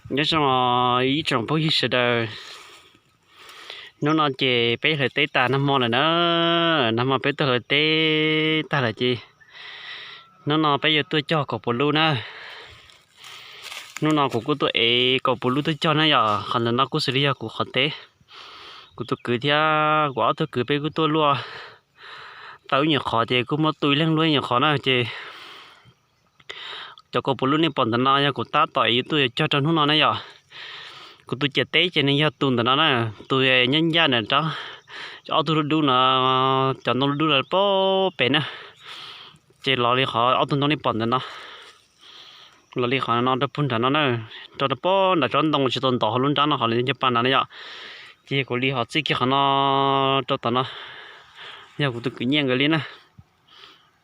Nyob zoo ib tsoom phooj ywg sawv daws, hnub no ces peb hlawv teb tas nag hmo lawm na. Nag hmo peb tuaj hlawv teb tag lawm ces hnub no peb yuav tuaj cog kaum puas lub na. Hnub no kuv kuj tuaj ev kaum puas lub tuaj cog na yom. Qhov ntawm no kuj xws li yog kuv qhov teb. Kuv tus kwv thiab kuv ob tug kwv peb kuj tuaj luaj tau ib nyuag qhov ces kuj muab tu ib leeg luaj ib nyuag qhov na ces cov kaum puas lub nej pom ntawm no yog kuv tab tom ev yuav tuaj yuav cog rau hnub no na yom. Kuv tus ciam teb ces nws yog tus ntawm no na, tus nyob ncaj ntawm rab, ob tug dub dub no, cov ntoo dub dub no pem na. Ces los li qhov ob tug ntoo nej pom ntawm no, los li qhov no rau puag nram no na, rau rau puag nram tsob ntoo tsis tau ntov hauv lub nrab no qhov li cov pa nrad na yom. Ces kuv li ho txij kiag qhov no rau tom no, yog kuv tus kwv nyiaj nkawd li na.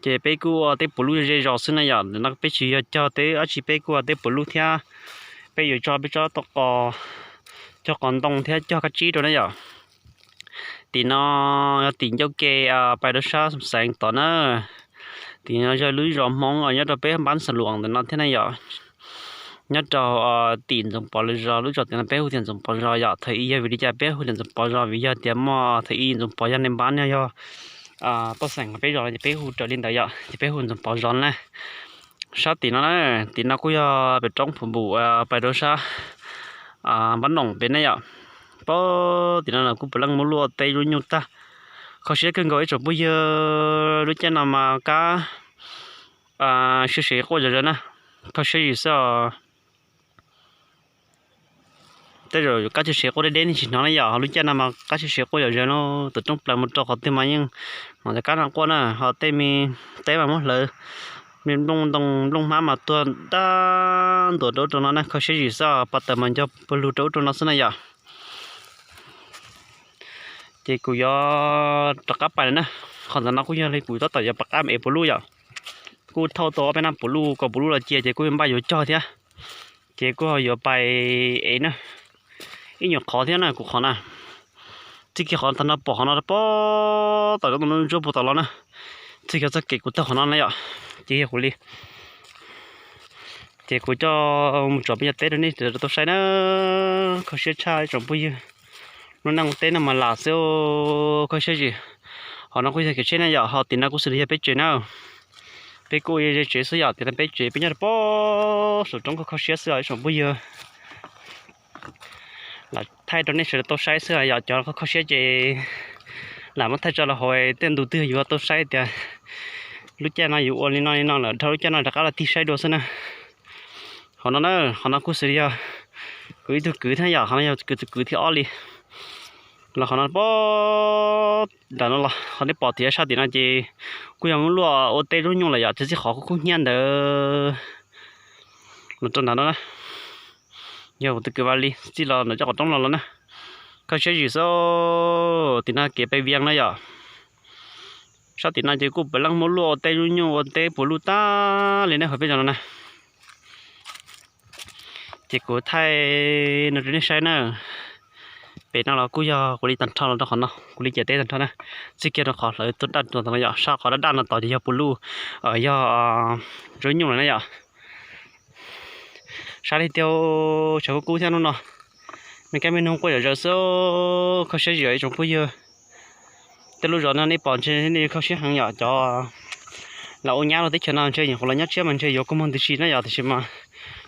Ces peb kuj ua teb puas lub ze zos xwb na yom, ntawm no peb tsis yog cog teb dab tsi, peb kuj ua teb puas lub thiab. Peb yuav tso peb tsob tau qos, cog qos ntoo thiab cog kab tsib rau na yom. Tim no yog tim ncauj ke pais rau sab xeev tod na. Tim no yog lub zos Hmoob nyob rau peb npab Xas Luas ntawm no thiab na yom. Nyob rau tim Ntxoov Pov lawv zos, lub zos tim no peb hu tias Ntxoov Pov zos yom. Thaum ub yog vim li cas peb hu tias Ntxoov Pov zos? Vim yog tias muaj thaum ub Ntxoov Pov yog neeg npab no yog poj xeem peb zos no ces peb hu raws li ntawd yom, ces peb hu Ntxoov Pov zos na. Sab tim no na, tim no kuj yog pem roob Phuv Npum pais rau sab npab Noom pem na yom. Pab tim no kuj puav leej muaj luaj teb zub nyuj tag. Kho siab kawg nkaus ib tsoom phooj ywg, lub caij no mas kab siab sev quaj zom zaws na. Kho siab zim xwb os. Tej zaum kab siab sev quaj deb deb nej tsis hnov na yom, ho lub caij no mas kab siab sev quaj zom zaws no, tus roob plaws mus rau qhov twg mas yeej hnov cov kab no quaj na. Ho tej me teb mas muab hlawv, me nplooj ntoo nplooj hmab mas tuag daj ntuas rau ub rau no na. Kho siab zim xwb os, pas tawm mas nco pawg lug rau ub rau no xwb na yom. Ces kuv yuav rov qab pais lawm na. Qhov ntawm no kuj yog li kuv tab tom yuav pais qab ev puas lub yom. Kuj thauj tau ob peb nab puas lub kaum puas lub los cia ces kuj yuav npaj yuav cog thiab. Ces kuj ho yuav pais ev na, ib nyuag qhov thiab na kuv qhov na. Txij kiag qhov tag no pom qhov no pom tom ntsuab puag tom los na. Txij kiag txoj kev kuv taug qhov no na yom, ces yog kuv li. Ces kuv coj mus tsom peb cov teb rau nej sawv daws tau saib na. Kho siab tshaj ib tsoom phooj ywg, lub neej teb no mas lam xwb, kho siab zim. Qhov no kuj yog kev tsheb na yom, ho tim no kuj xws li yog peb tsev na. Peb kuj ze tsev xwb yom, tim no peb tsev peb nyob rau pem saum roob, kho kho siab xwb os ib tsoom phooj ywg. Lam thaij rau nej sawv daws tau saib xwb yom, cov kho kho siab ces lam muab thaij tso los hauv tej ntu twg yuav tau saib tias lub caij no yuav ua li no li no lawm dhau lub caij no rov qab los tig saib dua xwb na. Qhov no na, qhov no kuj xws li yog kuv ib tug kwv thiab yom, qhov no yog kuv tus kwv thib ob li. Los qhov no pem nram no los qhov nej pom tias sab tim no ces kuj yog muab luaj ua teb zub nyuj lawm yom, txij qhov kub kub hnyiab ntawd los rau nram no na. Yog kuv tus kwv Vaj Lis txij los ntawm cov qhov roob los los na. Kho siab zim xwb, tim no kev pem Vias na yom. Sab tim no ces kuj puav leej muab luaj ua teb zub nyuj ua teb puas lub tag li nej hauv peb zos no na. Ces kuv thaij no rau nej saib na. Pem no los kuj yog kuv li tag nrho los rau qhov no, kuv li ciam teb tag nrho na. Txij kiag rau qhov hlawv tuaj daj tuaj tod no yom, sab qhov daj daj no tod ces yog puas lub, yog zub nyuj lawm na yom. Sab li tiag, tshav kub kub thiab hnub no. Me kab me noog quaj zom zaws xwb, kho siab zim ib tsoom phooj ywg. Tej lub zos no nej pom ntshe nej kho siab heev yom, cov lam ua nyab rau teb chaws no ntshe nyuam qhuav los nyob tshiab mas ntshe yuav kua muag ntws si na yom, tiam sis mas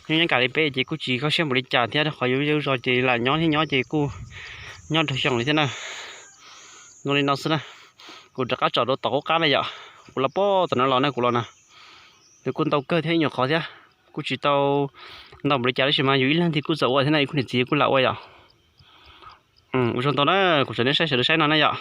nyob nyob kam li peb ces kuj tsis kho siab npaum li cas thiab, qhov yus lub zos ces lam nyob thiab nyob ces kuj nyob rau xyoo li thiab na. Zoo li no xwb na, kuv rov qab tsom rau tom qub qab na yom, kuv los pem tom no los na, kuv los na. Nws kuj ntau kawg thiab ib nyuag qhov thiab, kuj tsis tau ntau npaum li cas tab sis mas yus ib leeg thiaj kuj txawm ua thiab na, ib khub niam txiv kuj lam ua yom. Ua zoo ntau na, kuv tsom nej saib sawv daws saib no na yom.